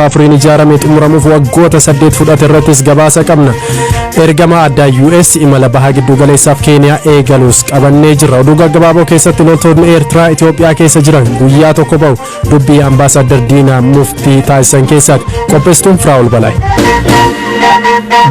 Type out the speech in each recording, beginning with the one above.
afuriin ijaarame xumuramuuf waggoota 8 fudhate irrattis gabaasa qabna. Ergama addaa US imala bahaa giddu galeessaaf Keeniyaa eegaluus qabannee jirra. Oduu gaggabaaboo keessatti loltoonni Eertiraa Itoophiyaa keessa jiran guyyaa tokko bahu, dubbii Ambaasaddar Diinaa Muftii taasisan keessaati. Qopheessituun Firaa'ol Balaay.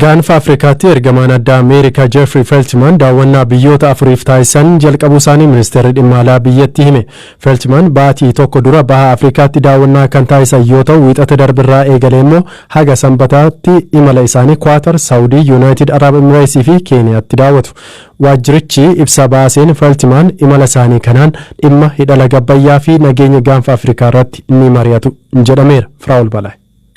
Gaanfa Afrikaatti ergamaan addaa Ameerikaa Jeffrey Feltman daawwannaa biyyoota afuriif taasisan jalqabuu isaanii ministeerri dhimma alaa biyyattii hime. Feltman baatii tokko dura baha Afrikaatti daawwannaa kan taasisan yoo ta'u, Wiixata darbirraa eegalee immoo haga Sanbataatti imala isaanii Kwaatar, Saawudii, Yuunaayitid Arab Emireetsii fi Keeniyaatti daawwatu. Waajjirichi ibsa baaseen Feltman imala isaanii kanaan dhimma hidha laga Abbayyaa fi nageenya Gaanfa Afrikaa irratti ni mari'atu jedhameera. Firaa'ol Balaay.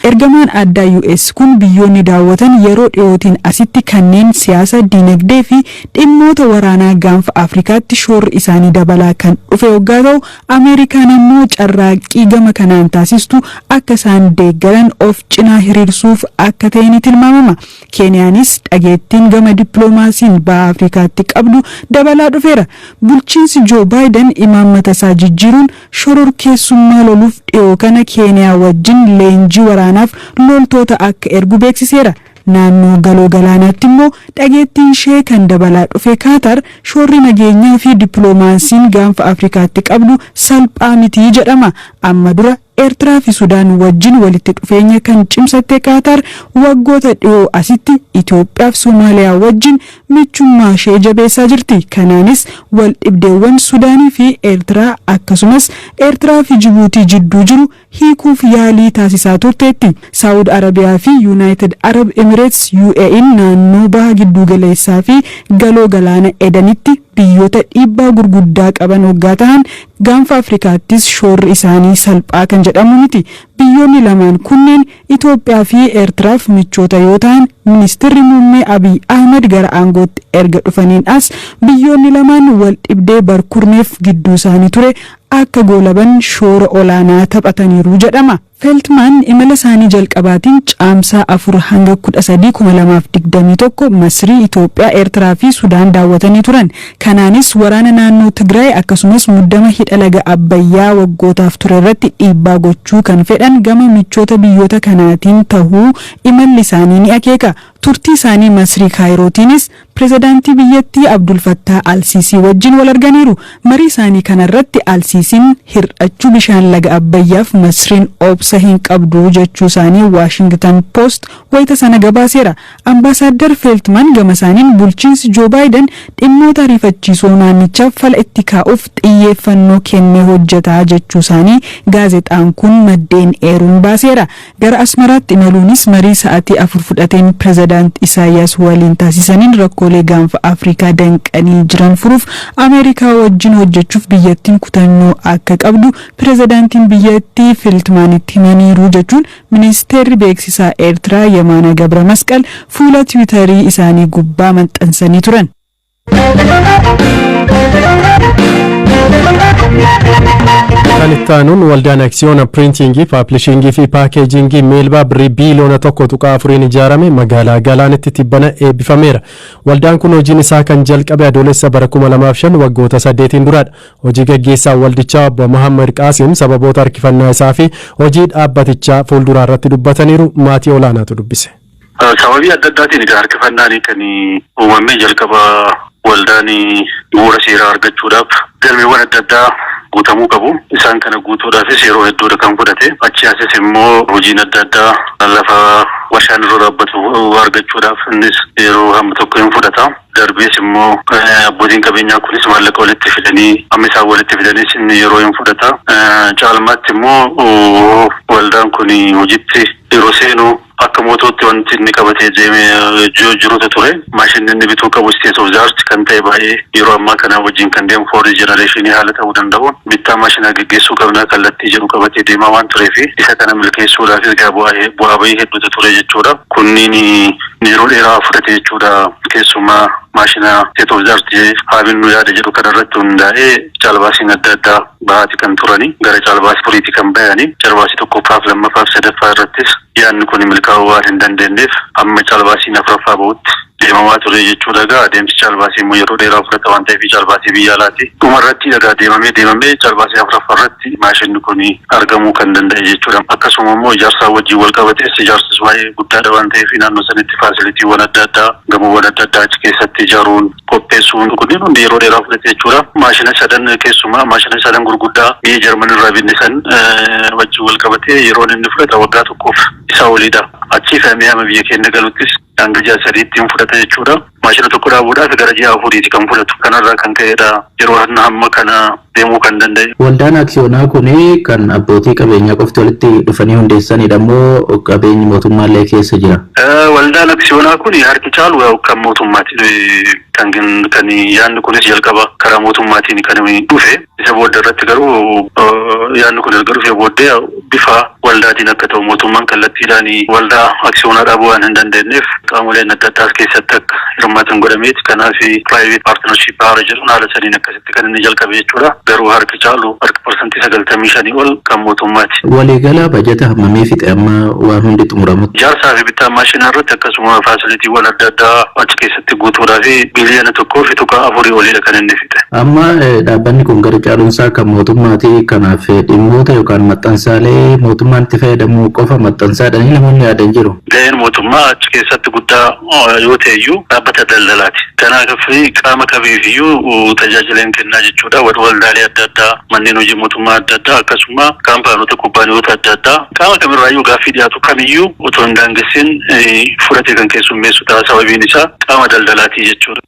Ergamaan addaa US kun biyyoonni daawwatan yeroo dhiyootiin asitti kanneen siyaasa, dinagdee fi dhimmoota waraanaa Gaanfa Afrikaatti shoorri isaanii dabalaa kan dhufe hoggaa ta'u, Ameerikaan ammoo carraaqqii gama kanaan taasistu akka isaan deeggaran of cinaa hiriirsuuf akka ta'e ni tilmaamama. Keeniyaanis dhageettiin gama dippiloomaasiin baha Afrikaatti qabdu dabalaa dhufeera. Bulchiinsi Joo Baayiden imaammata isaa jijjiiruun shororkeessummaa loluuf dhiyoo kana Keeniyaa wajjin leenjii waraanaaf loltoota akka ergu beeksiseera. Naannoo Galoo Galaanaatti immoo dhageettiin ishee kan dabalaa dhufe Kaatar shoorri nageenyaa fi dippiloomaasiin Gaanfa Afrikaatti qabdu salphaa miti jedhama. Amma dura Eertiraa fi Sudaan wajjin walitti dhufeenya kan cimsatte Kaatar waggoota dhiyoo asitti Itoophiyaa fi Somaaliyaa wajjin michummaa ishee jabeessaa jirti. Kanaanis wal dhibdeewwan Sudaanii fi Eertiraa akkasumas Eertiraa fi Jibuutii jidduu jiru hiikuuf yaalii taasisaa turteetti. Saawud Arabiyaa fi Yuunaayitid Arab Emireets, UAE'n, naannoo baha gidduu galeessaa fi Galoo Galaana Edanitti biyyoota dhiibbaa gurguddaa qaban waggaa ta'an, Gaanfa Afrikaattis shoorri isaanii salphaa kan jedhamu miti. Biyyoonni lamaan kunneen Itoophiyaa fi Eertiraaf michoota yoo ta'an, ministeerri muummee Abiy Ahmed gara aangootti erga dhufaniin as biyyoonni lamaan wal dhibdee barkurneef gidduu isaanii ture akka goolaban shoora olaanaa taphataniiru jedhama. Feltmaan imala isaanii jalqabaatiin Caamsaa 4 hanga 13, 2021 Masrii, Itoophiyaa, Eertiraa fi Sudaan daawwatanii turan. Kanaanis waraana naannoo Tigraay akkasumas muddama hidha laga Abbayyaa waggootaaf ture irratti dhiibbaa gochuu kan fedhan gama michoota biyyoota kanaatiin tahuu imalli isaanii ni akeeka. Turtii isaanii Masrii Kaayirootiinis pirezidaantii biyyattii Abdul Fattaa Al-Siisii wajjin wal arganiiru. Marii isaanii kanarratti Al-Siisiin hir'achuu bishaan laga Abbayyaaf Masriin obsa hin qabdu jechuu isaanii Waashingtan Post wayita sana gabaaseera. Ambaasaaddar Feeltman gama isaaniin bulchiinsi Joo Baayiden dhimmoota ariifachiisoo naannichaaf fala itti kaa'uuf xiyyeeffannoo kennee hojjetaa jechuu isaanii gaazexaan kun maddeen eeruun baaseera. Gara Asmaraatti imaluunis marii sa'aatii 4 fudhateen pirezidaant Isaayyaas waliin taasisaniin rakkoolee Gaanfa Afrikaa danqanii jiran furuuf Ameerikaa wajjin hojjechuuf biyyattiin kutannoo akka qabdu pirezidaantiin biyyattii Filtmaanitti himaniiru jechuun ministeerri beeksisaa Eertiraa Yemaana Gabra Masqal fuula Tiwiitarii isaanii gubbaa maxxansanii turan. Kan itti aanuun waldaan aksiyoona piriintiingii, paablishingii fi paakeejingii Meelbaa birrii biiliyoona 1.4n ijaarame magaalaa Galaanitti tibbana eebbifameera. Waldaan kun hojiin isaa kan jalqabe Adoolessa bara 2005, waggoota 8n duraadha. Hojii gaggeessaa waldichaa obbo Mahammad Qaasim sababoota harkifannaa isaa fi hojii dhaabbatichaa fuulduraa irratti dubbataniiru. Maatii olaanaatu dubbise. Sababii adda addaatiin egaa harkifannaan kan uumame. Jalqaba waldaan bu'uura seeraa argachuudhaaf galmeewwan adda addaa guutamuu qabu. Isaan kana guutuudhaafis yeroo hedduudha kan fudhate. Achi asis immoo hojiin adda addaa lafa warshaan irra dhaabbatu argachuudhaaf innis yeroo hamma tokko hin fudhata. Darbees immoo abbootiin qabeenyaa kunis maallaqa walitti fidanii amma isaan walitti fidanis inni yeroo hin fudhata. Caalmaatti immoo waldaan kun hojiitti yeroo seenu akka mootootti wanti inni qabatee deemee jirutu ture. Maashinni inni bituu qabu state of the art kan ta'e, baay'ee yeroo ammaa kana wajjin kan deemu, fourth generation haala ta'uu danda'u bittaa maashinaa gaggeessuu qabna kallattii jedhu qabatee deemaa waan tureef, isa kana milkeessuudhaafis gaa bu'aa bahii hedduutu ture jechuudha. Kunniin yeroo dheeraa fudhate jechuudha. Keessumaa maashina state of the art haa binnu yaada jedhu kanarratti hundaa'ee caalbaasiin adda addaa bahaati kan turani. Gara caalbaasii furiiti kan bayani. Caalbaasii tokkoffaaf, lammaffaaf, sadaffaa irrattis yaadni kun milkaa'uu waan hin dandeenyeef, amma caalbaasiin afuraffaa bahutti Deemamaa ture jechuudha. Egaa adeemsi caalbaasii immoo yeroo dheeraa fudhata waan ta'eef caalbaasii biyya alaati. Dhuma irratti egaa deemamee deemamee caalbaasii afuraffaa irratti maashinni kun argamuu kan danda'e jechuudha. Akkasuma immoo ijaarsaa wajjin wal qabates ijaarsis baay'ee guddaadha waan ta'eef naannoo sanitti facilitywwan adda addaa, gamoowwan adda addaa achi keessatti ijaaruun, qopheessuun kunneen hundi yeroo dheeraa fudhate jechuudha. Maashina sadan, keessumaa maashina sadan gurguddaa biyya Jarman irraa binne san wajjin wal qabatee yeroon inni fudhata waggaa tokkoof isaa oliidha. Achii fe'amee hamma biyya keenya galuttis hanga ji'a 3tti hin fudhata jechuudha. Maashina tokko dhaabuudhaaf gara ji'a 4ti kan fudhatu. Kanarraa kan ka'edha yeroo hamma kana deemuu kan danda'e. Waldaan aksiyoonaa kun kan abbootii qabeenyaa qofti walitti dhufanii hundeessanidha moo qabeenyi mootummaallee keessa jira? Waldaan aksiyoonaa kun harki caalu kan mootummaati. Kan yaadni kunis jalqaba karaa mootummaatiin kan dhufe. Isa booda irratti garuu, yaadni kun erga dhufee booddee, bifa waldaatiin akka ta'u mootummaan kallattiidhaan waldaa aksiyoonaa dhaabuu waan hin dandeenyeef qaamoleen adda addaas keessatti akka hirmaatan godhameeti. Kanaaf private partnership haala jedhuun haala saniin akkasitti kan inni jalqabe jechuudha. Garuu harki caalu, harki 95% ol kan mootummaati. Waliigala bajata hammamii fixe amma waan hundi xumuramutti? Ijaarsaa fi bittaa maashinaa irratti akkasuma facilitywwan adda addaa achi keessatti guutuudhaa fi 1.4 biliyoona oliidha kan inni fixe. Amma dhaabbanni kun gara caaluunsaa kan mootummaati. Kanaaf dhimmoota yookaan maxxansaalee mootummaan itti fayyadamu qofa maxxansaadhanii namoonni yaadan jiru. Gaheen mootummaa achi keessatti guddaa yoo ta'e iyyuu dhaabbata daldalaati. Kanaaf qaama kamiifiyyuu tajaajila hin kennaa jechuudha. Waldaalee adda addaa, manneen hojii mootummaa adda addaa, akkasuma kaampaanota, kubbaaniyoota adda addaa, qaama kamirraayyuu gaaffii dhiyaatu kamiyyuu otoo hin daangessin fudhatee kan keessummeessu ta'a, sababiin isaa qaama daldalaatii jechuudha.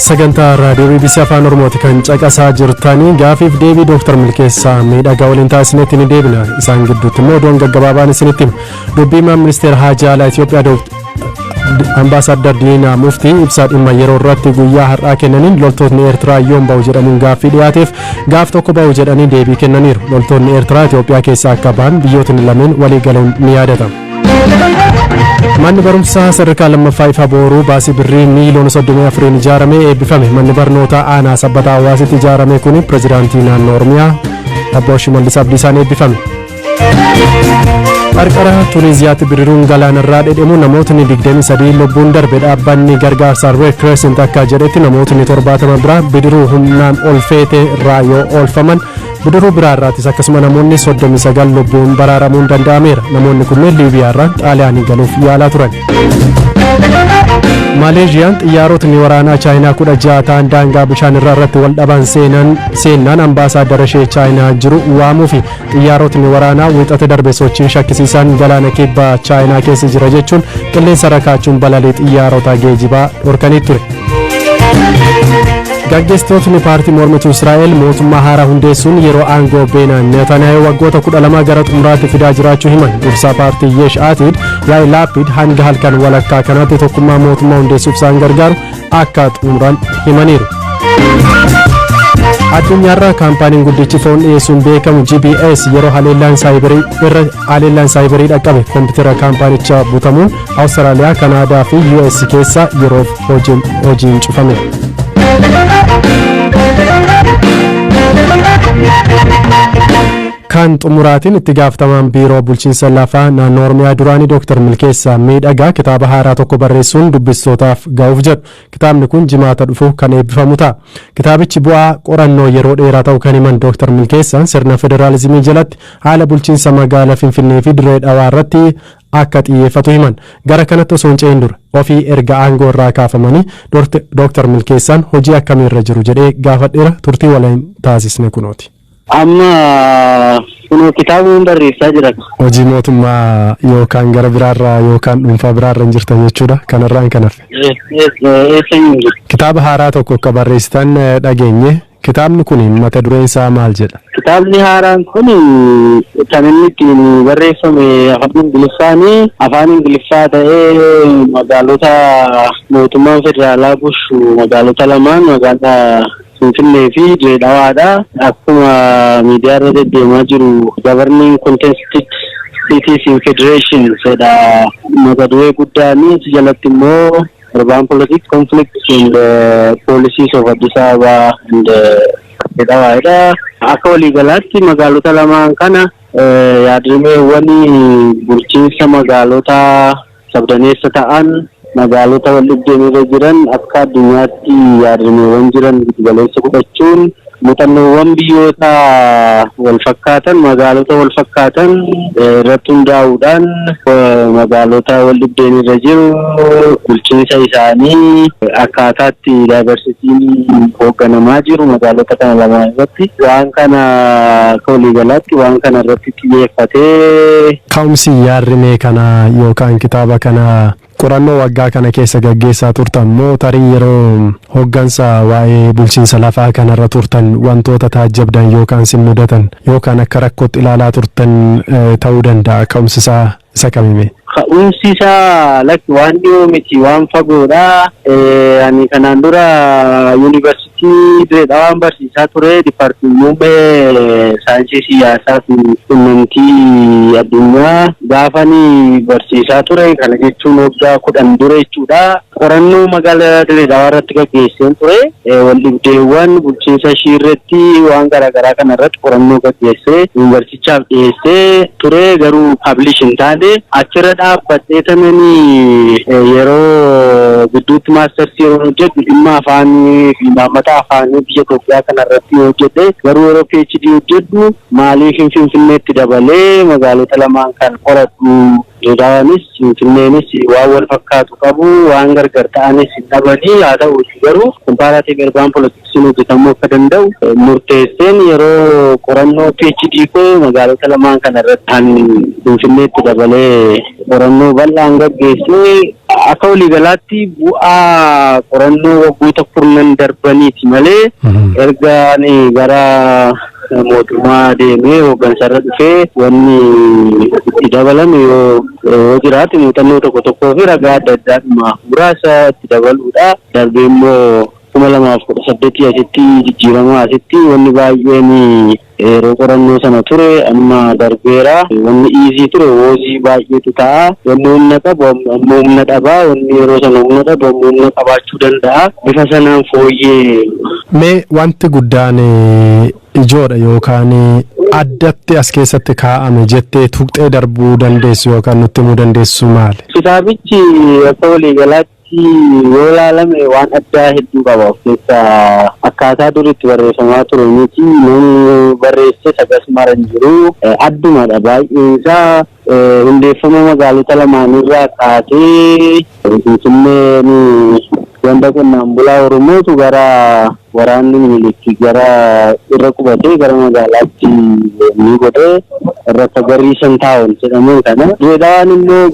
Sagantaa raadiyoo BBC Afaan Oromooti kan caqasaa jirtanii. Gaafiif deebii Dooktar Milkeessaa Miidhagaa waliin taasisneetti ni deebina. Isaan gidduutti immoo oduun gaggabaabaan isinitti hima. Dubbii himaan ministeera haajaa alaa Itoophiyaa Ambaasaddar Diinaa Muftii ibsaa dhimma yeroo irratti guyyaa har'aa kennaniin loltoonni Eertiraa yoom ba'u jedhamuun gaaffii dhiyaateef gaaf tokko ba'u jedhanii deebii kennaniiru. Loltoonni Eertiraa Itoophiyaa keessaa akka ba'an biyyootni lameen walii galuun ni yaadatama. Manni barumsaa sadarkaa lammaffaa Ifa Booruu baasii birrii miiliyoona 34n ijaaramee eebbifame. Manni barnootaa aanaa Sabbataa Hawaasitti ijaarame kun pirezidaantii naannoo Oromiyaa Obbo Shimallis Abdiisaan eebbifame. Qarqara Tuniziyaatti bidiruun galaanarraa dhedhemu namootni 23 lubbuun darbe. Dhaabbanni gargaarsaa Red Crescent akka jedhetti namootni 70 biraa bidiruu humnaan ol feete irraa yoo oolfaman, bidiruu biraa irraattis akkasuma namoonni 39 lubbuun baraaramuun danda'ameera. Namoonni kunneen Liibiyaarraa Xaaliyaanii galuuf yaalaa turan. Maaleeziyaan xiyyaarotni waraanaa Chaayinaa 16 ta'an daangaa bishaan irraa irratti wal dhaban seenan seennaan ambaasaaddara ishee Chaayinaa jiru waamuu fi xiyyaarotni waraanaa Wixata darbe sochiin shakkisiisaan galaana kibba Chaayinaa keessa jira jechuun qilleensa rakaachuun balalii xiyyaarota geejibaa dhorkanii ture. Gaggeessitootni paartii mormituu Israa'el mootummaa haaraa hundeessuun yeroo aangoo Beenaan Netanyaahuu waggoota 12 gara xumuraatti fidaa jiraachuu himan. Dursaa paartii Yesh Atid Yaa'ii Laapid hanga halkan walakkaa kanaatti tokkummaa mootummaa hundeessuuf isaan gargaaru akka xumuran himaniiru. Addunyaarraa kaampaaniin guddichi foon dhiyeessuun beekamu JBS yeroo haleellaan saayibarii irra haleellaan saayibarii dhaqqabe koompitara kaampaanichaa butamuun Awustiraaliyaa, Kanaadaa fi US keessa yeroof hojiin cufame. Kan xumuraatiin, itti gaafatamaan biiroo bulchiinsa lafaa naannoo Oromiyaa duraanii Dooktar Milkeessaa Miidhagaa kitaaba haaraa tokko barreessuun dubbistootaaf ga'uuf jedhu. Kitaabni kun Jimaata dhufu kan eebbifamu ta'a. Kitaabichi bu'aa qorannoo yeroo dheeraa ta'u kan himan Dooktar Milkeessaan sirna federaalizimii jalatti haala bulchiinsa magaalaa Finfinnee fi Dirree Dhawaa irratti akka xiyyeeffatu himan. Gara kanatti osoo hin ce'in dura, ofii erga aangoo irraa kaafamanii Dooktar Milkeessaan hojii akkamiirra jiru jedhee gaafadheera. Turtii waliin taasisne kunooti. Amma kunoo kitaabni barreessaa jira. Hojii mootummaa yookaan gara biraarraa yookaan dhuunfaa biraarra hin jirtan jechuudha. Kanarraan kan hafe. Eessa hin jiru. Kitaaba haaraa tokko akka barreessitan dhageenye. Kitaabni kun mata dureen isaa maal jedha? Kitaabni haaraan kun kan inni ittiin barreeffame afaan Ingiliffaani. Afaan Ingiliffaa ta'ee magaalota mootummaan federaalaa bulchu magaalota lamaan, magaalaa Finfinnee fi Dirree Dhawaadha. Akkuma miidiyaa irra deddeemaa jiru "Governing Contested Cities in Federation" jedha mata duree guddaan. Jalatti immoo "Urban Politics, Conflicts and Policies of Addis Ababa and Dirree Dhawaadha. Akka waliigalaatti magaalota lamaan kana Yaadrimeewwan bulchiinsa magaalota sabdaneessa ta'an, magaalota wal dhibdeen irra jiran, akka addunyaatti yaadrimeewwan jiran giddugaleessa godhachuun, muuxannoowwan biyyoota wal fakkaatan, magaalota wal fakkaatan irratti hundaa'uudhaan, magaalota wal dhibdeen irra jiru bulchiinsa isaanii, akkaataatti diversityn hoogganamaa jiru magaalota kana lamaan irratti, waan kana akka waliigalaatti waan kana irratti xiyyeeffatee. Ka'umsi yaadrimee kana yookaan kitaaba kana qorannoo waggaa kana keessa gaggeessaa turtan moo tarii yeroo hoggansa waa'ee bulchiinsa lafaa kanarra turtan wantoota taajjabdan yookaan sin mudatan yookaan akka rakkootti ilaalaa turtan ta'uu danda'a? Ka'umsi isaa isa kamime? Ka'umsi isaa, lakki, waan dhiyoo miti, waan fagoodha. Ani kanaan dura Yuunivarsiitii Dirree Dhawaan barsiisaa ture, dipaartimentii muummee saayinsii siyaasaa fi quunnamtii addunyaa gaafani barsiisaa ture. Kana jechuun waggaa 10 dura jechuudha. Qorannoo magaalaa Dirree Dhawaa irratti gaggeesseen ture. Waldhibdeewwan bulchiinsa ishii irratti, waan garaagaraa kana irratti qorannoo gaggeessee yuunivarsiichaaf dhiyeessee ture, garuu publish hin taane. Achirra dhaabbadhee tananii yeroo gidduutti mastersii yeroo hojjedhu dhimma afaanii fi imaammata afaanii biyya Itoophiyaa kana irratti hojjedhe. Garuu yeroo PhD hojjedhu maaliif Finfinneetti dabalee magaalota lamaan kan qoradhu? Dirreedawaanis Finfinneenis waan wal fakkaatu qabu, waan gargar ta'anis hin dhabanii. Haa ta'u garuu comparative urban politicsiin hojjetamuu akka danda'u murteesseen yeroo qorannoo PhD koo magaalota lamaan kana irratti kan Finfinneetti dabalee qorannoo bal'aan gaggeessee, akka waliigalaatti bu'aa qorannoo waggoota kurnan darbaniiti malee erga ani gara mootummaa deemee hooggansarra dhufee wanni itti dabalame yoo jiraate muuxannoo tokko tokkoo fi ragaa adda addaadhuma muraasa itti dabaluudha. Darbee immoo 2018 asitti jijjiirama asitti wanni baay'een yeroo qorannoo sana ture amma darbeera. Wanni easy ture worse baay'eetu ta'a. Wanni humna qabu amma humna dhabaa. Wanni yeroo sana humna dhabu amma humna qabaachuu danda'a. Bifa sanaan fooyyee. Mee wanti guddaan ijoodha yookaan addatti as keessatti kaa'ame jettee tuqxee darbuu dandeessu yookaan nutti himuu dandeessu maali? Kitaabichi akka waliigalaatti yoo ilaalame waan addaa hedduu qaba of keessaa. Akkaataa duritti barreeffamaa ture miti. Namni barreesse sagas mara hin jiru, addumadha baay'een isaa. Hundeeffama magaalota lamaanirraa kaasee, Finfinneen ganda qonnaan bulaa Oromootu gara waraanni Minilik gara irra qubatee gara magaalaatti ni godhee irratti Garrison Town jedhamuun kana. Dirreedawaan immoo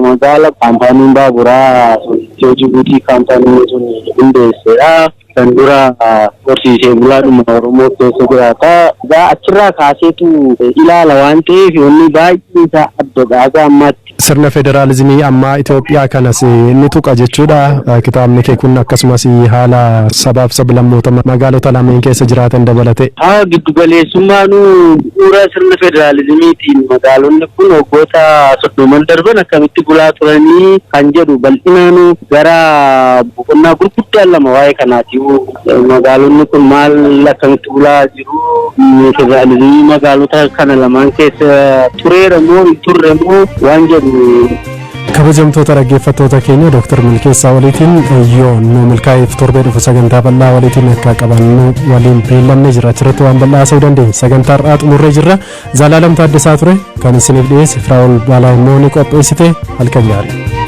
magaala kaampaaniin baaburaa sun, Itiyoo Jibuutii kaampaaniin sun hundeessedha. Kan dura horsiisee bulaadhuma Oromoo keessa jiraata. Egaa achirraa kaaseetu ilaala waan ta'eef wanni baay'een isaa addadha haga ammaatti. Sirna federaalizimii ammaa Itoophiyaa kanas ni tuqa jechuudha. Kitaabni kee kun akkasumas haala sabaaf sablammoota magaalota lameen keessa jiraatan dabalate. Haa, giddugaleessummaanuu bu'uura sirna federaalizimiitiin magaalonni kun waggoota 30n darban akkamitti bulaa turanii kan jedhu bal'inaanuu gara boqonnaa gurguddaan lama waa'ee kanaati. Magaalonni kun maal, akkamitti bulaa jiru? Federaalizimii magaalota kana lamaan keessa tureera moo hin turre moo waan jedhu. Kabajamtoota dhaggeeffattoota keenya, Dooktar Milkeessaa waliitiin yoo nu milkaa'eef torbee dhufu sagantaa bal'aa waliitiin akka qabannu waliin beellamne jira. Achirratti waan bal'aa haasa'uu dandeenya. Sagantaa har'aa xumurree jirra. Zalaalam Taaddasaa ture kan isiniif dhiyeesse. Firaa'ol Baalaa immoo ni qopheessite. Halkan gaarii.